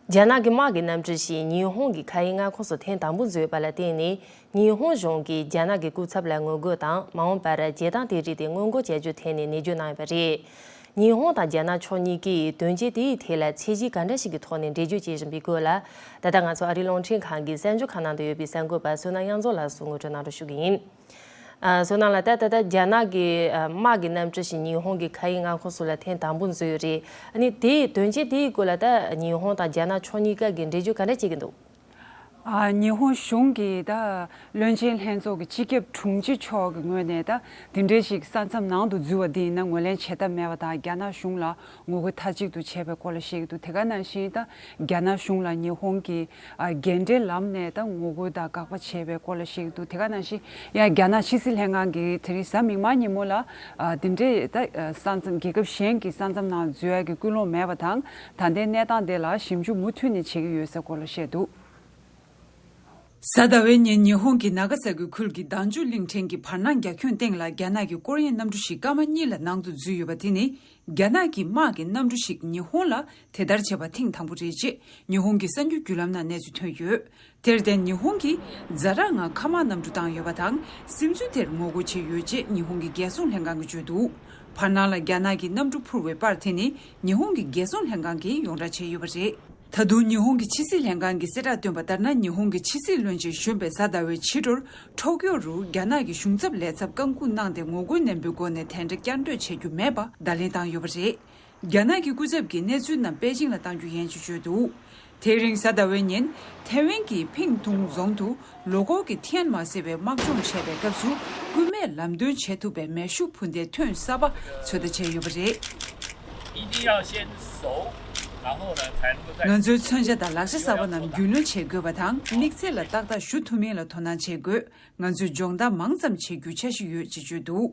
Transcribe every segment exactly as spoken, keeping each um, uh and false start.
རྒྱ་ནག་གི་དམག་གི་གནམ་གྲུ་ཞིག་ཉི་ཧོང་གི་མཁའ་དབྱིངས་མངའ་ཁོངས་སུ་ཐེངས་དང་པོ་འཛུལ་ཡོད་པ་ལ་བརྟེན་ནས། ཉི་ཧོང་གཞུང་གིས་རྒྱ་ནག་གི་སྐུ་ཚབ་ལ་ངོ་རྒོལ་དང་། མ་འོངས་པར་རྒྱལ་ཐང་དེ་རིགས་དེ་སྔོན་འགོག་བྱ་རྒྱུ་ཐད་ནས་ནན་བརྗོད་གནང་ཡོད་པ་རེད། ཉི་ཧོང་དང་རྒྱ་ནག་ཕྱོགས་གཉིས་ཀས་དོན་རྐྱེན་དེའི་ཐད་ལ་ཚད་གཞི་ག་འདྲ་ཞིག་གི་ཐོག་ནས་འགྲེལ་བརྗོད་བྱེད་བཞིན་པའི་སྐོར་ལ། ད་ལྟ་ང་ཚོ་ཨ་རིའི་རླུང་འཕྲིན་ཁང་གི་གསར་འགྱུར་ཁང་ནང་དུ་ཡོད་པའི་གསར་འགོད་པ་བསོད་ནམས་དབྱངས་འཛོམས་ལགས་སུ་ངོ་སྤྲོད་གནང་རོགས་ཞུ་གི་ཡིན། ཨ། བསོད་ནམས་ལགས། ད་ད་ལྟ་རྒྱ་ནག་གི་ཨ་དམག་གི་གནམ་གྲུ་ཞིག་ཉི་ཧོང་གི་མཁའ་དབྱིངས་མངའ་ཁོངས་སུ་ལ་ཐེངས་དང་པོ་འཛུལ་ཡོད་རེད། ཨ་ནི་དེའི་དོན་རྐྱེན་དེའི་སྐོར་ལ་ད་ཉི་ཧོང་དང་རྒྱ་ནག་ཕྱོགས་གཉིས་ཀ་གིས་འགྲེལ་བརྗོད་ག་འདྲ་བྱེད་ཀྱི་འདུག་ཨ། ཉི་ཧོང་གཞུང་གིས་ད་བློན་ཆེན་ལྷན་ཚོགས་ཀྱི་སྤྱི་ཁྱབ་དྲུང་ཆེ་མཆོག་གི་ངོས་ནས་ད་དེ་འདྲའི་ཞིག་ས་མཚམས་ནང་དུ་འཛུལ་བ་འདི་ཡིན་ན་ངོས་ལེན་བྱེད་ཐབས་མེད་པ་དང་། རྒྱ་ནག་གཞུང་ལ་ངོ་རྒོལ་མཐའ་གཅིག་ཏུ་བྱས་པའི་སྐོར་ལ་བཤད་ཀྱི་འདུག་དེ་ག་ནང་བཞིན་ད་རྒྱ་ནག་གཞུང་ལ་ཉི་ཧོང་གིས་ཨ་རྒྱལ་འབྲེལ་ལམ་ནས་ད་ངོ་རྒོལ་དང་དགག་པ་བྱས་པའི་སྐོར་ལ་བཤད་ཀྱི་འདུག་དེ་ག་ནང་བཞིན་ཡང་རྒྱ་ནག་ཕྱི་སྲིད་ལྷན་ཁང་གིས་དེ་རིང་གཟའ་མིག་དམར་ཉིན་མོ་ལ་ཨ་དེ་འདྲའི་ད་ས་མཚམས་རྒྱལ་ཁབ་གཞན་གྱི་ས་མཚམས་ནང་འཛུལ་ཡག་གི་སྐུལ་སློང་མེད་པ་དང་། ད་ལྟའི་གནས་སྟངས་དེ་ལ་ཞིབ་འཇུག་མུ་མཐུད་ནས་བྱེད་ཀྱི་ཡོད་ཟེར་སྐོར་ལ་བཤད་འདུག་གཟའ་ཟླ་བའི་ཉིན་ཉི་ཧོང་གི་ནཱ་ག་ས་ཀི་ཁུལ་གྱི་དྭངས་ཆུ་གླིང་ཕྲན་གྱི་བར་སྣང་རྒྱ་ཁྱོན་སྟེང་ལ་རྒྱ་ནག་གི་སྐོར་གཡེང་གནམ་གྲུ་ཞིག་སྐར་མ་གཉིས་ལ་ནང་དུ་འཛུལ་ཡོད་པ་དེ་ནི། རྒྱ་ནག་གི་དམག་གི་གནམ་གྲུ་ཞིག་ཉི་ཧོང་ལ་དེ་ལྟར་བྱས་པ་ཐེངས་དང་པོ་རེད་ཅེས་ཉི་ཧོང་གི་གསར་འགྱུར་བརྒྱུད་ལམ་ནང་གནས་ཚུལ་ཐོན་ཡོད། དེར་བརྟེན་ཉི་ཧོང་གིས་ཛ་དྲག་ངང་མཁའ་དམག་གནམ་གྲུ་བཏང་ཡོད་པ་དང་། སིམ་འཛུལ་དེར་ངོ་རྒོལ་བྱས་ཡོད་ཅེས་ཉི་ཧོང་གི་རྒྱལ་སྲུང་ལྷན་ཁང་གིས་བརྗོད་འདུག་བར་སྣང་ལ་རྒྱ་ནག་གི་གནམ་གྲུ་འཕུར་བའི་པར་དེ་ནི་ཉི་ཧོང་གི་རྒྱལ་སྲུང་ལྷན་ཁང་གིས་ཡོངས་བསྒྲགས་བྱས་ཡོད་པ་རེད། ད་དུང་ཉི་ཧོང་གི་ཕྱི་སྲིད་ལྷན་ཁང་གིས་གསལ་བསྒྲགས་བཏོན་པ་ལྟར་ན། ཉི་ཧོང་གི་ཕྱི་སྲིད་བློན་ཆེན་གཞོན་པས་གཟའ་ཟླ་བའི་ཕྱི་དྲོར་ཊོ་ཀིའོ་རུ་རྒྱ་ནག་གི་གཞུང་ཚབ་ལས་ཚབ་བཀག་འགོག་གནང་སྟེ། ངོ་རྒོལ་ནན་པོའི་སྒོ་ནས་དེ་འདྲ་བསྐྱར་ཟློས་བྱེད་རྒྱུ་མེད་པ་བརྡ་ལན་བཏང་ཡོད་པ་རེད། རྒྱ་ནག་གི་སྐུ་ཚབ་ཀྱིས་གནས་ཚུལ་རྣམས་པེ་ཅིང་ལ་གཏང་རྒྱུ་ཡིན་ཞེས་བརྗོད་འདུག་དེ་རིང་གཟའ་ཟླ་བའི་ཉིན་ཐའེ་ཝན་གྱི་ཕིང་ཏུང་རྫོང་དུ་ལོ་འཁོར་གྱི་ཐེན་མ་ཟེར་བའི་དམག་སྦྱོང་བྱས་པའི་སྐབས་སུ། སྐུད་མེད་ལམ་སྟོན་བྱེད་ཐུབ་པའི་མེ་ཤུགས་འཕུར་མདེལ་ཐོན་གསར་པ་ཚོད་ལྟ་བྱས་ཡོད་པ་རེད། 一定要先走，然后呢才能够再 ང་ཚོའི་མཚོན་ཆ་དང་ལག་ཆ་གསར་པ་རྣམས་རྒྱུས་ལོན་བྱེད་དགོས་པ་དང་། དམིགས་ཚད་ལ་ཏག་ཏག་ཞུ་ཐུབ་མིན་ལ་དོ་སྣང་བྱེད་དགོས། ང་ཚོས་སྦྱོང་བརྡར་མང་ཙམ་བྱེད་རྒྱུའི་འཆར་གཞི་ཡོད་ཅེས་བརྗོད་འདུག་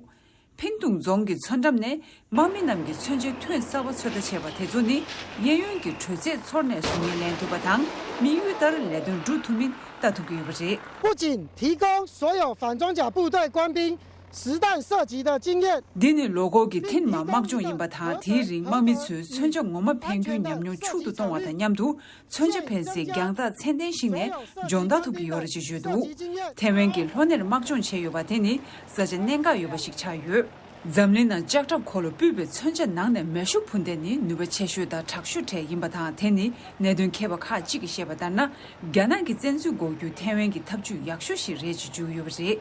ཕིན་ཏུང་རྫོང་གི་མཚོ་འགྲམ་ནས་དམག་མི་རྣམས་ཀྱིས་མཚོན་ཆའི་ཐོན་གསར་པ་ཚོད་ལྟ་བྱས་པ་དེ་ཚོ་ནི། གཡས་གཡོན་གྱི་དྲོད་ཚད་ཚོར་ནས་གཟུགས་བརྙན་ལེན་ཐུབ་པ་དང་། དམིགས་ཡུལ་ལྟར་ལས་དོན་སྒྲུབ་ཐུབ་མིན་ལྟ་ཐུབ་ཀྱི་ཡོད་པ་རེད། 不仅提供所有反装甲部队官兵实弹射击的经验。 འདི་ནི་ལོ་འཁོར་གྱི་ཐེན་མ་དམག་སྦྱོང་ཡིན་པ་དང་། དེའི་རིང་དམག་མི་ཚོས་མཚོན་ཆ་ངོ་མ་འཕེན་རྒྱུའི་ཉམས་མྱོང་ཕྱུག་ཏུ་གཏོང་བ་དང་མཉམ་དུ། མཚོན་ཆ་འཕེན་སའི་རྒྱང་ཐག་ཚད་ལྡན་ཞིག་ནས་སྦྱོང་བརྡར་ཐུབ་ཀྱི་ཡོད་རེད་ཅེས་བརྗོད་འདུག་ཐའེ་ཝན་གྱིས་ལྷོ་སྣེར་དམག་སྦྱོང་བྱས་ཡོད་པ་དེ་ནི་ས་ཆ་གནད་འགག་ཡོད་པ་ཞིག་ཆགས་ཡོད། འཛམ་གླིང་ནང་ལྕགས་ཁྲབ་འཁོར་ལོ་སྤུས་པའི་མཚོན་ཆ་ནང་ནས་མེ་ཤུགས་འཕུར་མདེལ་ནི་ནུས་པ་ཆེ་ཤོས་དང་དྲག་ཤོས་གྲས་ཡིན་པ་དང་། དེ་ནི་གནད་དོན་མཁས་པ་ཁག་ཅིག་གིས་བཤད་པ་ལྟར་ན། རྒྱ་ནག་གི་བཙན་འཛུལ་འགོག་རྒྱུའི་ཐའེ་ཝན་གྱི་ཐབས་ཇུས་ཡག་ཤོས་ཤིག་རེད་ཅེས་བརྗོད་ཡོད་པ་རེད།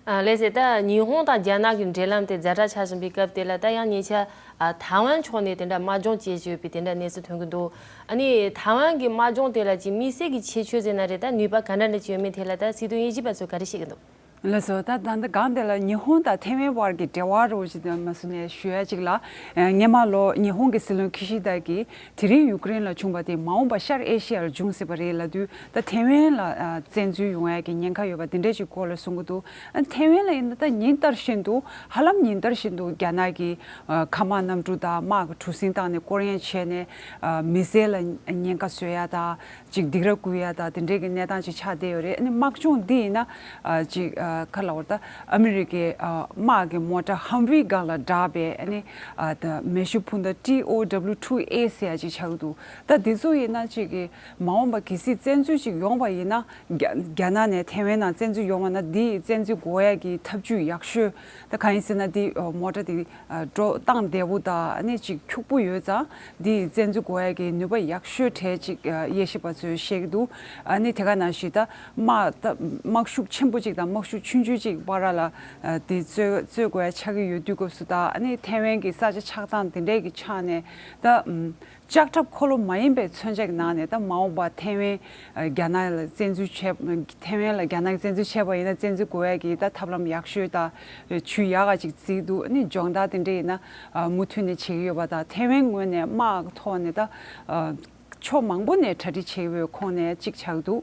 ཨ། ལགས་སེ། ད་ཉི་ཧོང་དང་རྒྱ་ནག་གི་འབྲེལ་ལམ་དེ་ཛ་དྲག་ཆགས་བཞིན་པའི་སྐབས་དེ་ལ། ད་ཡང་ཉེ་ཆར་ཨ་ཐའེ་ཝན་ཕྱོགས་ནས་དེ་འདྲ་དམག་སྦྱོང་བྱེད་བཞིན་ཡོད་པའི་དེ་འདྲ་གནས་ཚུལ་ཐོན་གྱི་འདུག་ཨ་ནི་ཐའེ་ཝན་གྱི་དམག་སྦྱོང་དེ་ལ་ཅིག་དམིགས་བསལ་གྱི་ཁྱད་ཆོས་ཟེར་ན་རེད། ད་ནུས་པ་ག་འདྲ་འདྲ་ཅིག་ཡོད་མེད་ཐད་ལ་ད་སྲིད་དོན་དབྱེ་ཞིབ་པ་ཚོས་ག་རེ་བཤད་ཀྱི་འདུག་ལགས་སོ། ད་ད་ལྟ་སྒང་དེ་ལ་ཉི་ཧོང་དང་ཐའེ་ཝན་བར་གྱི་འབྲེལ་བ་རོགས་ཅིག་དང་མ་སུ་ནས་ཞུ་ཡ་ཅིག་ལ། ཨ། སྔོན་མ་ལོ་ཉི་ཧོང་གི་སྲིད་བློན་ཁི་ཤི་དཱ་གིས་དེ་རིང་ཡུ་ཀེ་རེན་ལ་བྱུང་བ་དེ་མ་འོངས་པ་ཤར་ཨེ་ཤི་ཡར་འབྱུང་སྲིད་པ་རེད་ལབ་དུས། ད་ཐའེ་ཝན་ལ་ཨ་བཙན་འཛུལ་ཡོང་ཡ་གི་ཉེན་ཁ་ཡོད་པ་དེ་འདྲ་ཞིག་སྐོར་ལ་གསུང་གི་འདུག་ཨ། ཐའེ་ཝན་ལ་ཡིན་ན་ད་ཉིན་ལྟར་བཞིན་དུ། ཧ་ལམ་ཉིན་ལྟར་བཞིན་དུ་རྒྱ་ནག་གི་ཨ་མཁའ་དམག་གནམ་གྲུ་དང་དམག་གི་གྲུ་གཟིངས་བཏང་ནས་སྐོར་གཡེང་བྱས་ནས། ཨ། མི་སེར་ལ་ཉེན་ཁ་བཟོ་ཡ་དང་། ཅིག་སྡིགས་ར་བསྐུལ་ཡ་དང་དེ་འདྲའི་གི་གནས་སྟངས་ཅིག་ཆགས་བསྡད་ཡོད་རེད། ཨ་ནི་དམག་སྦྱོང་འདི་ཡིན་ན། ཨ། ཅིག་ཨ། ག་ལབ་དགོས་རེད། ད་ཨ་མི་རི་ཀའི་ཨ་དམག་གི་མོ་ཊ་ཧམ་ཝི་སྒང་ལ་བསྒྲགས་པའི། ཨ་ནི་ཨ་ད་མེ་ཤུགས་འཕུར་མདའ་ཊི་ཨོ་ཌབ་ལུ་ཊུ་ཨེ་ཟེར་ཡ་ཅིག་ཆགས་ཀྱི་འདུག་ད་འདི་ཚོ་ཡིན་ན་ཅིག་གི་མ་འོངས་པ་གལ་སྲིད་བཙན་འཛུལ་ཅིག་ཡོང་བ་ཡིན་ན། རྒྱ་རྒྱ་ནག་ནས་ཐའེ་ཝན་ནང་བཙན་འཛུལ་ཡོང་བ་ན། འདི་བཙན་འཛུལ་འགོག་ཡ་གི་ཐབས་ཇུས་ཡག་ཤོས་ད་གང་ཡིན་ཟེར་ན། འདི་ཨ་མོ་ཊ་དེ་ཨ་འགྲོ་སྟངས་བདེ་པོ་དང་། ཨ་ནི་ཅིག་འཁྱུག་པོ་ཡོད་ཙང་། འདི་བཙན་འཛུལ་འགོག་ཡ་གི་ནུས་པ་ཡག་ཤོས་གྲས་ཅིག་ཨ་དབྱེ་ཞིབ་པ་ཚོས་བཤད་ཀྱི་འདུག་ཨ་ནི་དེ་ག་ནང་བཞིན་ད་དམག་ད་དམག་ཤུགས་ཆེན་པོ་ཅིག་དང་དམག་ཤུགས་ཆུང་ཆུང་ཅིག་བར་ལ་ཨ་དེ་རྩོད་རྩོད་དགོས་ཡ་ཆགས་ཀྱི་ཡོད་དུས་སྐབས་སུ། ད་ཨ་ནི་ཐའེ་ཝན་གྱི་ས་ཆ་ཆགས་སྟངས་དེ་འདྲའི་གི་ཆ་ནས། ད་ཨམ། ལྕགས་ཁྲབ་འཁོར་ལོ་མ་ཡིན་པའི་མཚོན་ཆ་གི་ནང་ནས་ད་མ་འོངས་པ་ཐའེ་ཝན་ཨ་རྒྱ་ནག་ལ་བཙན་འཛུལ་བྱས། ཐའེ་ཝན་ལ་རྒྱ་ནག་གིས་བཙན་འཛུལ་བྱས་པ་ཡིན་ན། བཙན་འཛུལ་འགོག་ཡ་གི་ད་ཐབས་ལམ་ཡག་ཤོས་དང་ཇུས་ཡག་ག་ཅིག་བརྩི་འདུག་ཨ་ནི་སྦྱོང་བརྡར་དེ་འདྲ་ཡིན་ན་ཨ་མུ་མཐུད་ནས་བྱེད་ཀྱི་ཡོད་པ་དང་། ཐའེ་ཝན་ངོས་ནས་དམག་གི་ཐོག་ནས་ད་ཨ་ཕྱོགས་མང་པོ་ནས་གྲ་སྒྲིག་བྱེད་ཀྱི་ཡོད་ཁོངས་ནས་གཅིག་ཆགས་འདུག་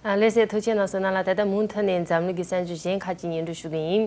ཨ། ལགས་སེ། ཐུགས་རྗེ་གནང་། བསོད་ནམས་ལགས། ད་ལྟ་མུ་མཐུད་ནས་འཛམ་གླིང་གི་གསར་འགྱུར་གཞན་ཁག་ཅིག་སྙན་སྒྲོན་ཞུ་གི་ཡིན།